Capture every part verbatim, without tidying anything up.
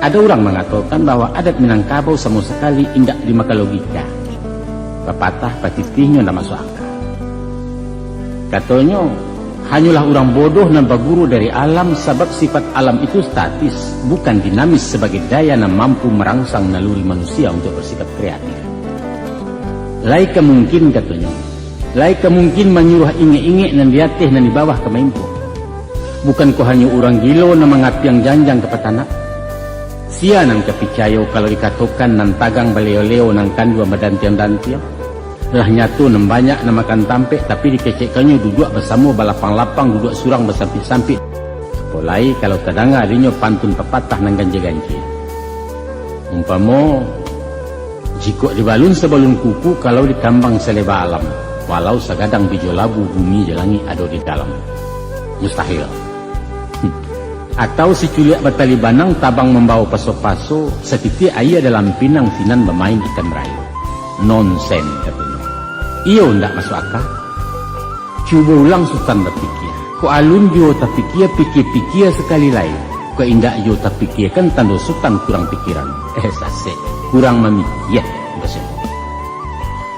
Ado urang mangatokan bahwa adat Minangkabau samo sakali indak dimakan logika. Papatah patitihnyo ndak masuak aka. Katonyo, hanyolah urang bodoh nan baguru dari alam, sabab sifat alam itu statis, bukan dinamis sabagai daya nan mampu marangsang naluri manusia untuak barsikap kreatif. Lai ka mungkin, katonyo, lai ka mungkin manyuruah ingek-ingek nan di ateh nan di bawah ka maimpok. Bukankoh hanyo urang gilo nan mangapiang janjang ka patanak? Sia nan ka picayo kalau dikatokan nan tagang baleo-leo nan kanduang badantiang-dantiang? Lah nyato nan banyak nan makan tampek, tapi dikecekkannyo duduak basamo balapang-lapang, duduak surang basampik-sampik. Apo lai kalau tadanga dinyo pantun papatah nan ganjie-ganjie? Umpamo, jikok dibalun sabalun kuku, kalau dikambang saleba alam, walau sagadang bijo labu, bumi jo langik ado di dalam. Mustahil. Atau siculiak batali banang, tabang mambawo paso-paso, satitiak aia dalam pinang, sinan bamain ikan merayo. Nonsen, katonyo. Iyo ndak masuak aka? Cubo ulang Sutan bapikia. Kok alun juo tapikia, pikia-pikia sakali lai. Kok indak juo tapikiakan, tando Sutan kurang pikiran. Eh, sasek. Kurang mamikia, baso.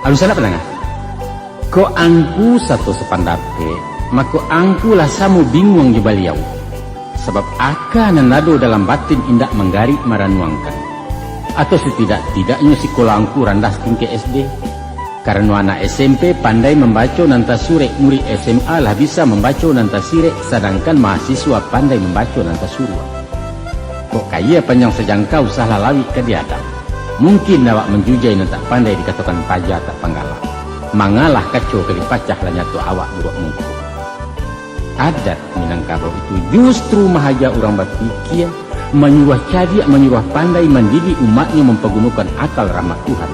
Alun salah pandanga? Kok angku sato sapandapek, mako angku lah samo binguang jo baliau. Sabab aka nan ado dalam batin indak manggarik maranuangkan. Atau satidak-tidaknyo sikolah angku randah satingkek S D. Karano anak S M P pandai mambaco nan tasurek, murid S M A lah bisa mambaco nan tasirek, sadangkan mahasiswa pandai mambaco nan tasuruah. Kok kaia panjang sajangka, usahlah lawik ka diadang. Mungkin awak manjujai nan tak pandai dikatokan paja tak panggalak. Mangalah kaco ka dipacah, lah nyato awak buruak mungkuak. Adat Minangkabau itu justru mahaja urang bapikia, manyuruah cadiak, manyuruah pandai, mandidik umatnyo mampagunokan akal rahmat Tuhan.